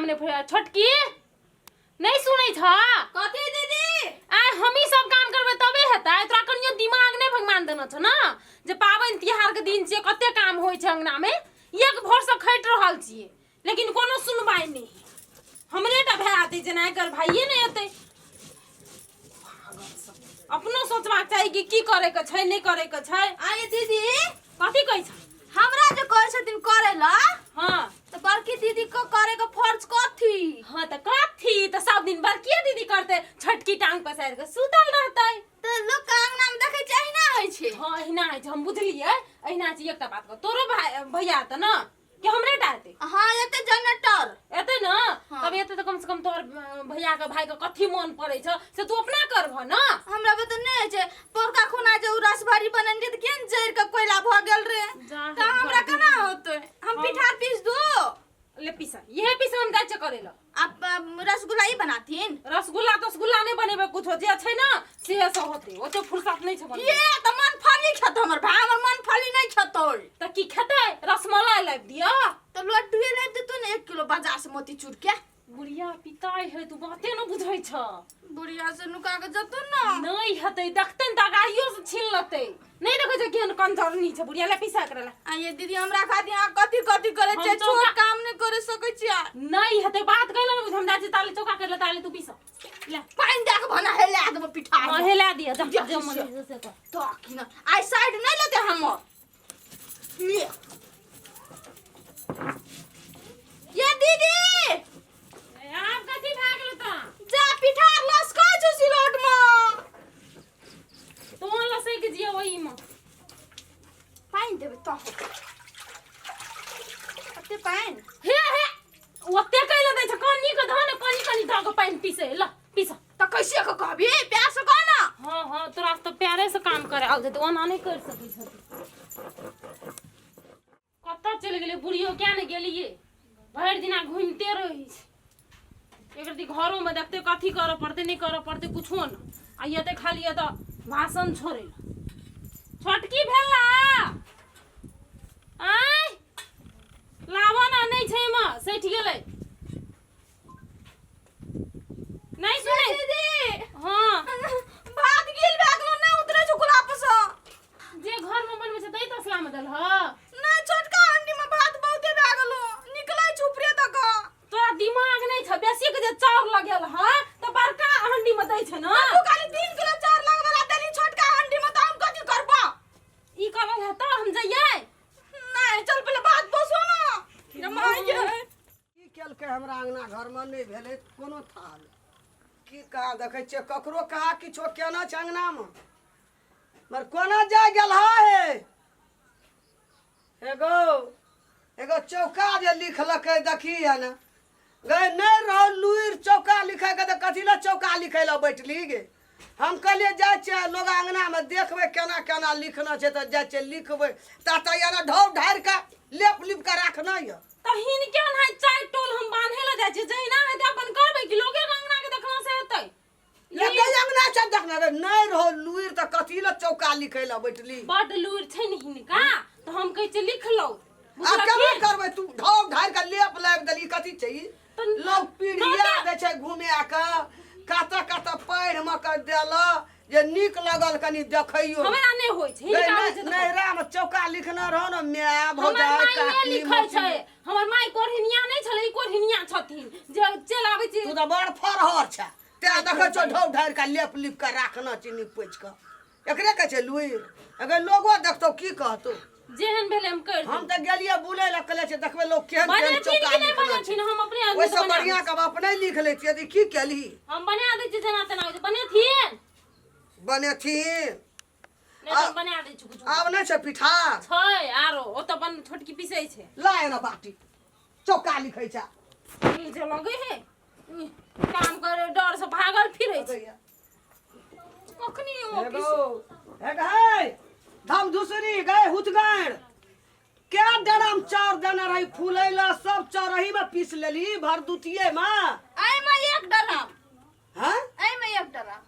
नहि फरिया छोटकी नहि सुनै छ कथी दीदी आइ हमही सब काम करबै तबे हेतै तोरा कनियो दिमाग नहि भगवान देने छौ ने जे पाबनि तिहारके दिन छियै कते काम होइ छै अङ्गनामे एक भोरसँ खटि रहल छियै लेकिन कोनो सुनवाइ नहि हमरे टा भए हेतै जेना एकर भाइये नहि हेतै अपनो सोचबाक चाही कि की करैके छै नहि करैके छै आये दीदी कथी कहै छ हमरा जे कहै छथिन करै ला हँ तऽ बड़की दीदी के करे के फर्ज कथी हँ तऽ कथी तऽ सब दिन बड़किए दीदी करतै छोटकी टांग पसारि कऽ सुतल रहतै तऽ लोक के अंगना में देखै छियै अहिना होइ छै हँ अहिना होइ छै हम बुझलियै अहिना छै एकटा बात कह तोरो भाइ भैया तऽ ने कि हमरे टा एतै हाँ एते जनरेटर एतै ने हाँ। तब एतै तऽ कम से कम तोहर भैया के भाई के कथी मोन पड़ै छौ से तू अपना करबह ने हमरा बे तऽ नहि होइ छै पोरका खुना जे उ रसभरी बनेने रहियै तऽ केहन जरि के कोयला भऽ गेल रे जा हे तऽ हमरा भगवान। केना होतै हम पिठार पीस दू ले पीसा इहे पीसा हम जाइ छियै करै लए आप रसगुल्ला ही बनाथिन रसगुल्ला तसगुल्ला नहि बनेबै कुछो जे छै ने से सब होतै ओते फुर्सत नहि छै बनबै ये तऽ मन फली खेतौ हमर भाय हमर मन फली नहि खेतौ तऽ की खेतै रसमलाई लाबि दिअ तऽ लड्डुए लाबि देतौ ने 1 किलो बाजार से मोतीचूर के बुढ़िया पिताइ है तू बाते न बुझै छ बुढ़िया से नुका के जतौ ने नहि हेतै देखतै ने तऽ अगाड़ियो से छीन लेतै नहि देखै छै केहन कंजरनी छै बुढ़िया ले पीसा एकरा ले आ ये दीदी हमरा खातिर अहाँ कथी कथी करै हम छियै चौका- छोट काम नहि करे सकै छियै नहि हेतै बात कैला ने बुझ हम जाइ छी ताले चौका कर ले ताले तू पीस ले पानि दए के भने हेला देबो पिठार हाँ मे। हेला दिअ जा जा, जे मन होइ छै से कर तऽ की न आइ साइड नहि लेतै हमर ले ये दीदी आब कथी भए गेल तऽ जा पिठार लसकै छौ सिलौट मे तू लसैक जियो ओहिमे पानि देबै तऽ कते पानि हे हे ओते कैला दै छै कनी के धन कनी कनी धऽ के पानि पीसै ल पीस तऽ कैसे के कहबी प्यार से कह ना हाँ हाँ तोरा से तऽ प्यारे से काम करे आल जेतै ओना नहि कर सकै छथि कतऽ चलि गेलै बुढ़ियो किया ने गेलियै भरि दिना घुमिते रहै छै एक रति घरोमे देखतै कथी करऽ पड़तै नहि करऽ पड़तै कुछो ने आ एतै खाली एतऽ भाषण छोड़ै लए छोटकी भेला आँय लाबऽ ने नहि छै एहिमे सठि गेलै नहि सुनै दीदी हाँ भात गिल भए गेलो नहि उतरे छौ गुलाब से जे घरमे बनबै छै तै तसलामे देलह नहि छोटका हंडी में भात बहुते भए गेलो निकलै छौ ऊपरे तक तोरा दिमाग नहि छ बेसी के जे चाउर लगेल ह तऽ बड़का हंडी में दै छै ने तू खाली 3 किलो चाउर लगवेला देली छोटका हंडी में तऽ हम कथी करबो ई करल है तऽ हम जइयै नहीं चल पहले भात बसो ना रे माय गे की केलकै हमरा अङ्गना घरमे नहि भेलै कोनो थाह नहि की कहा देखै छियै ककरो कहा किछो केना छै अङ्गनामे मगर कोना जाय गेल हे एगो एगो चौका जे लिखलकै देखी है ने गए नहि रहो लुरि चौका लिखैके तऽ कथी लए चौका लिखै लए बैठली गे हम कहलियै जाइ छियै लोग अङ्गनामे देखबै केना केना लिखना छै तऽ जाइ छियै लिखबै ता तऽ एना ढौर ढारि कऽ लेप लिप कऽ राखना यऽ तऽ हिनके ओनाहि चारि टोल हम बान्हे लए जाइ छियै जहिना हेतै अपन करबै कि लोगे के अङ्गना के देखना से हेतै एके अङ्गना छै देखना रे नहि रहो लुरि तऽ कथी लए चौका लिखै लए बैठली बड लूरि छै ने हिनका तऽ हम कहै छियै लिख लौ आब केना करबै तू ढौर ढारि कऽ लेप लाबि देली कथी छै ई तऽ लोग पीढ़िया दै छै घुमे कऽ कतऽ कतऽ पढ़ि मे कऽ देलक जे नीक लगल कनि देखैयो हमरा नहि होइ छै हिनका होइ छै तऽ नैहरा मे चौका लिखने रहो ने माय हमर भौजाइ माय नहि काकी लिखै मौसी। छै हमर माय कोढ़िनिया नहि छलै ई कोढ़िनिया छथिन जे चलि आबै छी तू तऽ बड़ फरहर छै तें देखै छौ ढौ ढारि कऽ लेप लिप कऽ राखना छै नीप पोछि कऽ एकरे कहै छै लुरि अगर लोगो देखतौ की कहतौ जेहन भेलै हम करि हम तऽ गेलियै बुलै लए कहले छै देखबै लोग केहन केहन बनेथिन चौका कि नहि लिखना छै बनेथिन हम अपने आदमी ओहिसँ से बना बढ़िआँ कब अपने लिख लै छियै तऽ की केलही हम बना दै छियै जेना तेना होइ छै बनेथिन बनेथिन नहि तऽ हम बना दै छी कुछो आब नहि छै पिठार छै आरो ओतऽ बन छोटकी पिसै छै ला एना बाटी चौका लिखै छै ई जे लगै है ई काम करे डर से भागल फिरै छै कखनी ऑफिस एगो हे गै धम धुसरी गए हुतगैर क्या डराम चाउर देने रही फूलै ला सब चाउर एही में पीस लेली भरदुतिये में एहिमे एक डराम हाँ एहिमे एक डराम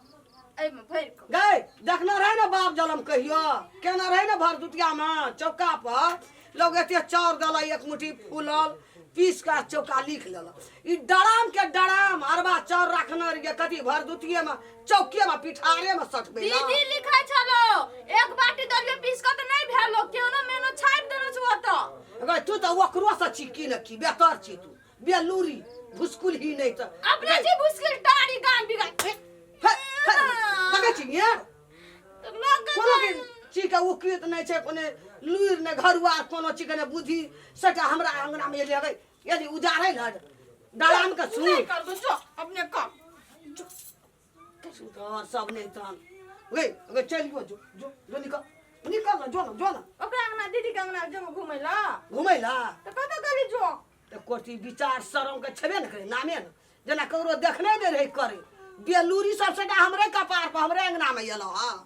एहिमे भरि कऽ गए देखने रहे ने बाप जलम कहियो केना रहे ने भरदुतिया में चौका पर लोग एते चाउर देलक एक मुट्ठी फूलल पीस के चौका लिख लेलक। ई डराम के डराम अरबा चाउर रखने रहियै कथी भरदुतिये में चौके में पिठारे में सटबै ला। दीदी लिखै छलो एक बाटी दलियो पीस के त नहीं भेलो केनो मेनो छापि देने छौ ओतऽ। गै तू तऽ ओकरो से छी की ने की बेहतर छी तू बेलूरी भुसकुल ही नहीं तऽ। अपने जी भुसकुल टारी गान बिगा हे, हे, देखै छी ये तऽ लोग के कोनो के चीज के उकित नहि छै कोनो लुरि नहि घरुआ कोनो चीज के नहि बुद्धि सभटा हमरा अंगना मे एलियै गै यदि उजाड़ै ने डराम के सुन नहीं करबो जो अपने कर सुधर सब नहि तहन गै गै चलि जो जो जो जो निकल निकल ना जो ना जो ना ओकरा अंगना दीदी के अंगना जो घुमै ला घुमै ला तऽ कतऽ गेली जो तऽ कोटी विचार शरम के छेबे ने करे नामे ने जेना ककरो देखने नहि रहै करे बेलूरी सब सटा हमरे कपार पर हमरे अंगना मे एलौ हँ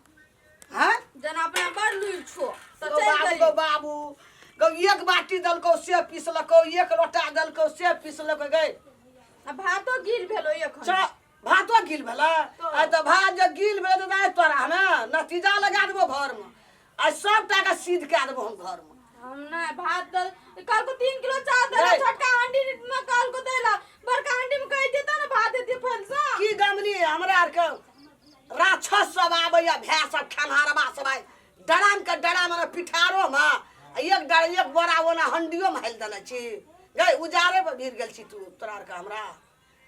हैं जेना अपना बड़ लुरि छो तऽ गौ चलि बाबू गेली गौ बाबू गौ एक बाटी देलकौ से पीसलकौ एक लोटा देलकौ से पीसलकौ गै आ भातो गिल भेलो एखन चा भातो गिल भेलै आइ तऽ भात जे गिल भेलै तऽ आइ तोरा हमे नतीजा लगा देबो घरमे आइ सबटा के सिद्ध कए देबो हम घरमे। हम नहीं भात दल कल को 3 किलो चावल देला नहीं। छोटका हांडी में कल को देला बड़का हांडी में कह देता ना भात देती फल से की गमली हमरा आरके राक्षस सब आबैया भैं सब खेनहारबा सब आइ डराम के डराम ने पिठारो मे आ एक डर एक बोरा ओना हंडियो मे हालि देने छी गै उजारे पर भिर गेल छी तू तोरा आरके हमरा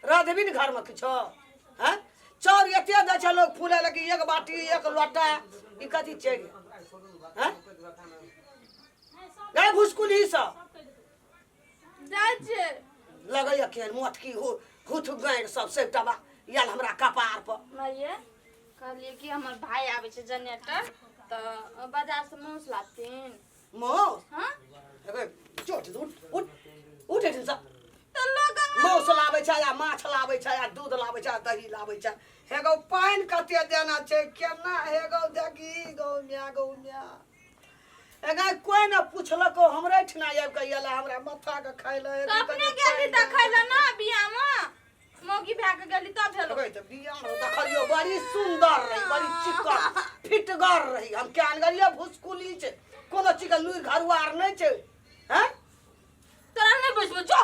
रह देबी ने घरमे किछो हैं चाउर एते दै छै लोग फूले लगे एक बाटी एक लोटा ई कथी छै हैं गै भुसकुल ही सब जाइ छियै लगैया केहन मोटकी हो हुथ गाँड़ सब सबटा बा आयल हमरा कपार पर। माइये कहलियै कि हमर भाय आबै छै जनरेटर तऽ बाजारसँ मांस लाबथिन। मांस? हाँ। चोट उठ उठ उठ एहिठामसँ। तऽ लोग मांस लाबै छै या माछ लाबै छै या दूध लाबै छै या दही लाबै छै। हे गौ पानि कते देना छै केना हे गौ देखी गौ म्या गौ म्या। हे गै कोइ ने पुछलको हमरे ठिना आबि कऽ एला हमरा माथा के खाइ लए। तऽ अपने गेली देखै लए ना बियाहमे मौगी भए कऽ गेली तब भेलो। गै तऽ बियाह मे देखलियो बड़ी सुन्दर रही बड़ी चिक्कन फिटगर रही। हम केहन गेलियै भुसकुली छै कोनो चीज के लुरि घरुआर नहि छै। हैं तोरा नहि बैसबो जो।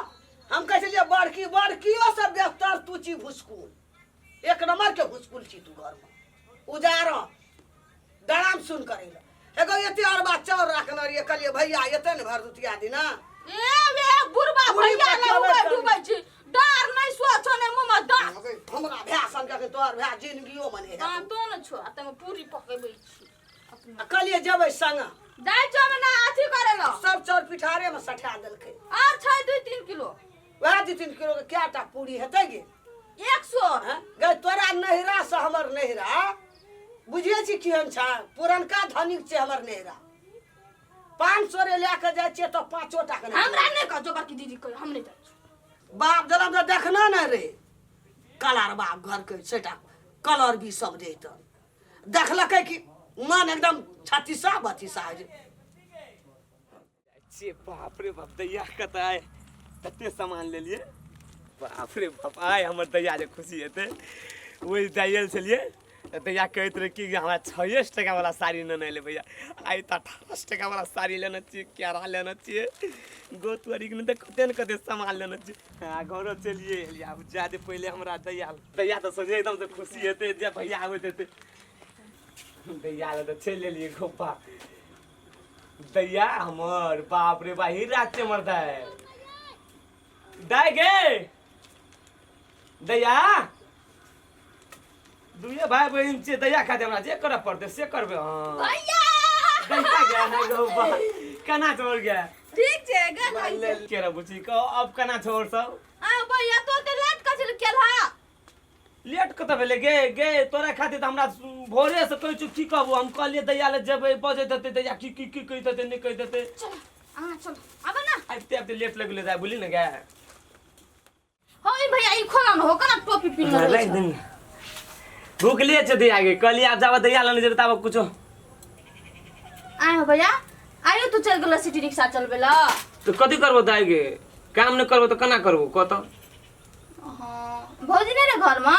हम कहै छलियै बड़की बड़कियो से बेहतर तू छी भुसकुल एक नंबर के भुसकुल छी तू घरमे उजार डराम सुन करै लए। एगो एते अरबा चाउर राखने रहियै कहलियै भैया एते ने भरदुतिया दिना। ए वे बुढ़बा पूरी भैया लए पकड़बै उबै करी। डूबै छी डर नहि सोचो नहि मुँह मे डर। हमरा भाय सन के तोहर भाय जिंदगियो मे नहि हाँ हेतौ। तो ने छो आ तमे पूरी पकबै छी। आ कहलियै जेबै संग जाइ छो मे ना अथी करे ल सब चाउर पिठारे मे सठा देलकै। आर छै 2-3 किलो। वएह 2-3 किलो के कएटा पूरी हेतै गे? 100। हैं गै तोरा नैहरा से हमर नैहरा बुझिए छी केहन छै पुरनका धनिक छै हमर नैहरा। 500 रे लए के जाइ छियै तऽ 5 टाका नहि। हमरा नहि कह जो बड़की दीदी कह हम नहि जाइ छी। बाप जलम तऽ देखना ने रे कलर बाप घर के सेटा कलर भी सब दे तऽ देखलकै कि मन एकदम छत्तीसा बत्तीसा होइ छै। छे बाप रे बाप दैया कतऽ आय कते सामान लेलिए बाप रे बाप आय हमर दैया जे खुशी हेतै। ओहि जाइल छलियै तऽ दैया कहैत रहै कि हमरा 6 टका वाला साड़ी नेने एलै भैया आइ तऽ 18 टका वाला साड़ी लेने छियै केरा लेने छियै गोतुअरीके नहि तऽ कते ने कते सामान लेने छियै। आ घरो चलिए एलियै आब जादे पहिले हमरा दैया दैया तऽ सोझे एकदम से खुशी हेतै जे भैया आबैत हेतै। दैया लए तऽ चलि एलियै गोपा दैया हमर बाप रे बा ही रात छै हमर दाय दाय गे दैया दुइये भाई बहिन छियै दैया खातिर हमरा जे करऽ पड़तै से करबै। हँ भैया दैया गे है गो बा केना छोड़ गे? ठीक छै गेल ले के रे बुची कहो अब केना छोड़ सब? आ भैया तो ते लेट कथि ले केलहा? लेट कतऽ भेलै गे? गे तोरा खातिर तऽ हमरा भोरे से कहै छौ की कहबो हम कहलियै दैया ले जेबै बजैत हेतै दैया की की की कहि देतै नहि कहि देतै। चल अहाँ चल आब ना। आबिते आबिते लेट लागि गेलै दाइ बुझली ने गे। हो ई भैया ई खोला न हो केना टोपी पिन्हने रहै राखि छौ? देनी भूखले छै दैया गे कहलियै आब जाबे दैया लग जेबै ताबे कुछो। आय हो भैया आयो तू चल गेल सिटी रिक्शा चलबै ल। तऽ कथी करबो दाइ गे काम नहि करबो तऽ केना करबो कह तऽ? हाँ भौजी नहि रे घरमे?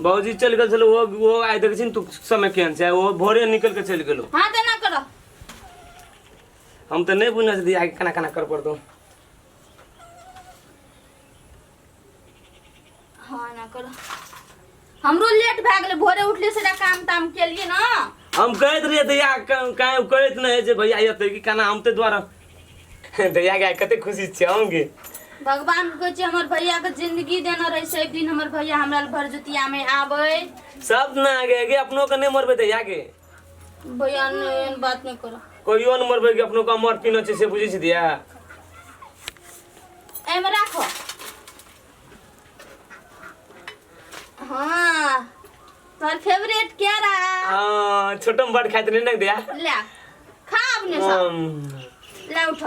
भौजी चलि गेल छलै ओ आइ देखै छी ने तू समय केहन छै ओ भोरे निकलि कऽ चलि गेलो। हाँ तऽ एना कर। हम तऽ नहि बुझने छलियै आइ केना केना कर पड़तौ। हाँ ना करो हमरो लेट भए गेलै भोरे उठली से काम ताम केलिए ना हम कहैत रहियै दैया काहे कहैत नहि जे भैया एतै कि केना हम ताहि दुआरे दैया के कते खुशी छियै हम गे भगवान के कहै छियै हमर भैया के जिंदगी देने रहे से एक दिन हमर भैया हमरा लए भरदुतिया में आबै सब ना गे गे अपनो के नहि मरबै दैया के भैया नहि एहन बात नहि करो कहियो नहि मरबै कि अपनो के अमर पीना छै से बुझै छी दैया एहिमे राखो हाँ तोहर फेवरेट क्या रहा हाँ छोटो में बड़ खाइत रहे ना दैया ले खा अपने सब ले उठ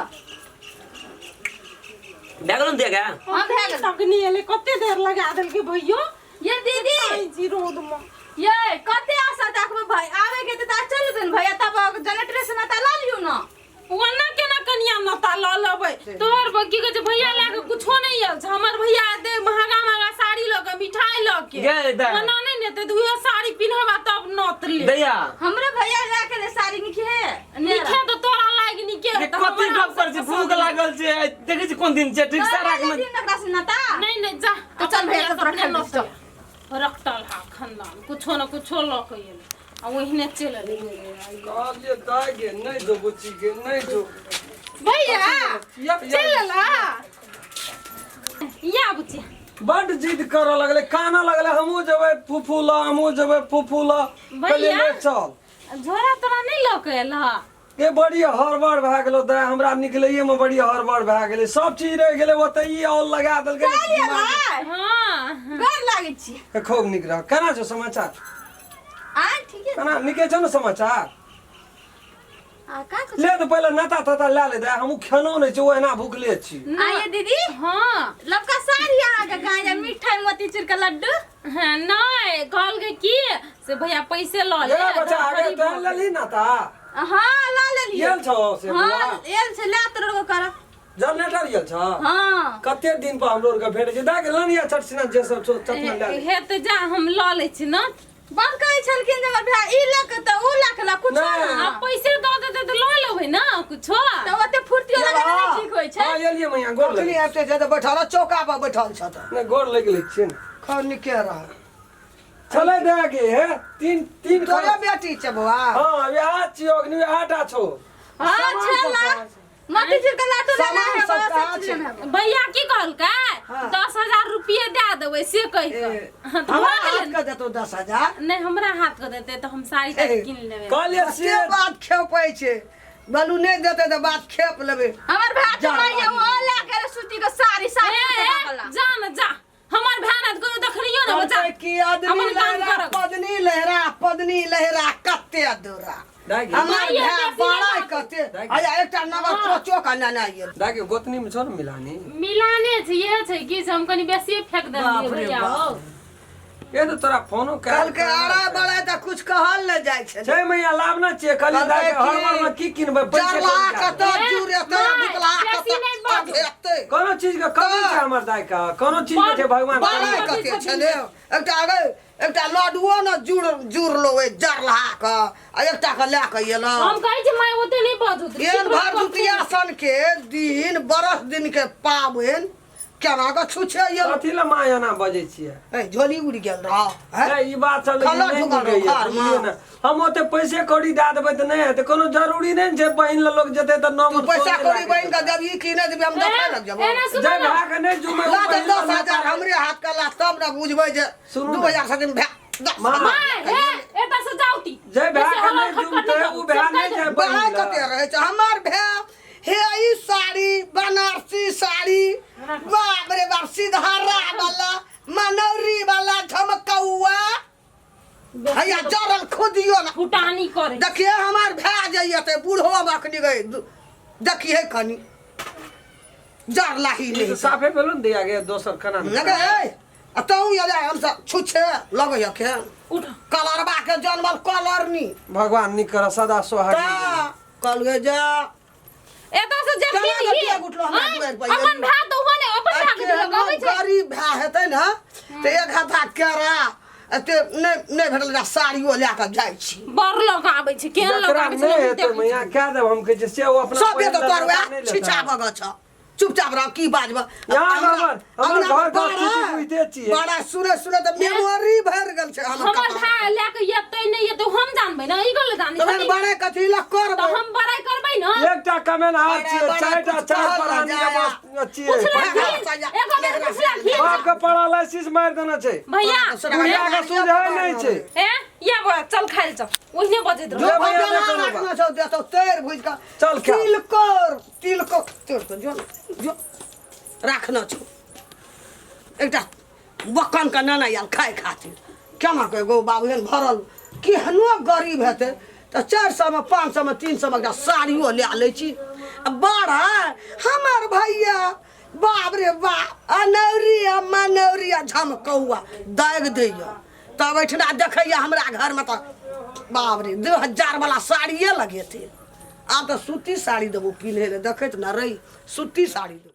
भए गेल ने दैया हाँ भए गेल तकनी एलै कते देर लगा देलकै भैयो ये दीदी आई जी रोड में ये कते आशा देखबै भाई आवे के तऽ चल देन भैया तब जनरेटर से नता ला लियौ ना ओना केना कनिया नता लऽ लेबै तोहर की कहै छै भैया लए कऽ कुछो नहि आयल छै हमर भैया एते महगा महगा साड़ी लऽ कऽ मिठाई लऽ के गे दाइ। ओना नहि ने एते तऽ उहे साड़ी पिन्हबा तब नत ले दैया हमरे भैया लए के दे साड़ी निके निके तऽ तोरा लागि निके ये तऽ कथी हमरा गप करै छी भूख लागल छै देखै छी कोन दिन छै ठीक से राखने दिन ओकरा से नता नहीं नहीं जा तो चल भैया अपन सब अपने रखल नत ले। रखटल हा खानदान कुछो न कुछो लऽ के एलै आ ओहिने चलि एलै कहलियै दाइ गे नहि जो बुच्ची गे नहि जो भैया या, या। चलि एला या बुचिया बड्ड जिद करऽ लगलै कानऽ लगलै हमहूँ जेबै फूफू लऽ हमहूँ जेबै फूफू लऽ कहलियै भैया। ले चल झोरा तोरा नहि लऽ के एल ए बड़ी हड़बड़ भए गेलो दाइ हमरा निकलैये मे बड़ी हड़बड़ भए गेलै सब चीज रहि गेलै ओतै औल लगा देलकै हाँ गोर लागै छी खूब नीक रह केना छौ समाचार आ ठीक है केना नीके छौ ने समाचार आ का कुछ ले तऽ पहिले नाता ताता लए ले दाइ हमहूँ खेलहुँ नहि छी ओहिना भुखले छी आइए दीदी हाँ लबका साड़ी अहाँके गाँजा मिठाई मोतीचूर के लड्डू हाँ, नहि कहलकै की से भैया पैसे लऽ ले ए बच्चा आगे गरीब तैं लेलही नाता हाँ ला लेलिए गेल छौ से हाँ बुआ एल छै ला तोर को कर जनरेटर गेल छौ हाँ कते दिन पर हमरो आरके भेटै छै दाइ के लनिया चटसिना जे सब छौ चटना लए ले हे तऽ जा हम लऽ लै छी ने बड़ कहै छलखिन जे हमर भाय ई लऽ के तऽ ऊ लऽ के ला कुछो नहि। ना आ पैसे दऽ देतै तऽ लऽ लेबै ने कुछो तऽ ओते फुर्तियो लगाना नहि ठीक होइ छै हाँ एलियै मैया गोर अखनी लग आबिते छै तऽ बैठल रह, चौका पर बैठल छ तऽ नहि गोर लागि लै छियै ने खर निके रह चलै दे के हे तीन तीन तोरे बेटी छै बौआ हाँ वएह छियौ अग्नि वएह टा छौ हाँ सामान छला सब कहाँ छै? मोतीचूर के लड्डू लेना सामान है सब बस कहाँ चीज छै? लेना है भैया की कहलकै हाँ। 10,000 रुपये दए देबै से कहि ए, कऽ हाँ, तऽ हमरा भऽ हाथ गेलै के देतौ 10,000 नहि हमरा हाथ के देतै तऽ हम साड़ी ताड़ी कीन लेबै कहलियै से से बात खेपै छै बलू नहि देतै तऽ बात खेप लेबै हमर भाय जा, तऽ माइये ओ लए के सूती के साड़ी सात ए, सौ टका ए, वाला जा ने जा हमर भाय ने कोनो देखलियो ने बच्चा कहलकै कि अदनी अपन काम लहरा करब। पदनी लहरा पदनी लहरा कते दूरा दाइ गे हमर माइये भाय बेसी बड़ा नहि कते दाइ गे। आया एकटा नगर कोचो का नेने आयल दाइ गे गोतनी में छौ ने मिलानी मिलाने छै इहे छै कि से हम कनी बेसिए फेंक देलियै बाप रे भैया बाप। हो ए तऽ तोरा फोनो कए कहलकै अड़ाय बड़ाय तऽ कुछ कहल ने जाइ छै छै मैया लाभ ना छियै कहलियै दाइ गे कहलकै हर में की किनबै पैसे जरला कौड़ी का। कतऽ ए, जुर एतै नहि, भुतला बेसी कतऽ नहि बाजू। हेतै कोनो चीज के कमी छै हमर दाइ के कोनो चीज के छै भगवान बड़ाय कमी कते छलै एकटा अगे एकटा लड्डुओ ने जुड़ जुड़लो ओहि जरलहा के आ एकटा के लए के एलहुँ हम कहै छी माय ओते नहि बाजू एहन भरदुतिया सन के दिन बरस दिन के पाबनि केना के छुछे एलहुँ कथी लए माँ एना बजै छियै ए झोली उड़ि गेल रह हैं? ए, ई बात सब लेकिन खलऽ नहि ढुकल नीक होइए, घर मे। बुझलियै ने हम ओते पैसे कौड़ी दए देबै तऽ नहि हेतै कोनो जरूरी नहि ने छै बहिन लए लोक जेतै तऽ नौ तू मन पैसा सोने कौड़ी लागे बहिन के देबही कि नहि देबही हम देखै लग जेबौ एना सुनो जै ना भाय के नहि जुमे ला दे 10,000 हमरे हाथ के ला तब ने बुझबै जे सुनू दू ने। हजार से दिन भए दस माँ। हजार माय हे एतऽ से जाउती जै भाय के नहि जुमतै ओ भाय नहि जाय बहिन बड़ाइ लए। कते रहै छै हमर भाय हे ई साड़ी बनारसी साड़ी बाप रे बाप सिधारा वाला मनौरी वाला झमकौआ हैया जरल खुदियो ना फुटानी करे देखिए हमार भाय जाइए ते बूढ़ो हम अखनी गए देखिए कनी जर लाही ई नहीं तऽ साफे भेलो ने दैया गे दोसर खाना नगे ए आ तहूँ यदि हमसब छुछे लगैया खेन उठ कलरबा के जनमल कलरनी भगवान नीक कर सदा सोहाग ता कहलकै जा एतऽ से जे केना की के पिया गुटलो हमरा दुआरि पर अपन भाय तऽ ओहो ने अपन भाय के लगाबै छै गरीब भाय हेतै ने तऽ एक हथा केरा एते नहि नहि भेटल एकटा साड़ियो लए कऽ जाइ छी बड़ लगाबै छै केहन जकरा लगाबै छै नहि हम हेतै देखै मैया कए देब हम कहै छियै से ओ अपना सब पहिल तऽ तोर लए वएह नहि लेतै। छिछा बगऽ छ चुपचाप रह की बाजब यहाँ हमर घर के स्थिति बुझिते छियै। बड़ा सुने सुने तऽ मेमोरी भरि गेल छै हमर हमर कपार। भाय लए के एतै नहि एतै हम जानबै ने ई गल जानै तोहर छथिन। बड़े कथी लए तऽ करबै हम बड़ाइ करबै ने एकटा कमेनहार बड़ा- छियै बड़ा चारिटा कुछ चारि कहल प्राणी के जाय। बस छियै पुछलखिन एगो बेर पुछलखिन बाप के पैरालिसिस मारि देने छै भैया बुढ़िया के सुझै नहि छै ए या बड़ा चल खाइ लए चल ओहिने बजैत जो रह भैया भैया नहि कोनो राखना बात। छौ देतौ तैर भुजि कऽ चल खा। तिलकोर तिलकोर तोड़ कऽ जो जो राखना छौ एकटा बकन के नाना आयल खाय खातिर केना के एगो बाबू एहन भरल केहनो गरीब हेतै तऽ 400 मे 500 मे 300 मे एकटा साड़ियो लए लै छी आ बड़ा हमर भैया बाप रे बाप अनौरी आ मनौरी आ झमकौआ दागि दैया तब एहिठिना देखैया हमरा घरमे तऽ बाप रे 2000 वाला साड़िए लगेतै। आब तऽ सूती साड़ी देबो पिन्है लए, देखैत ने रही सूती साड़ी देबो।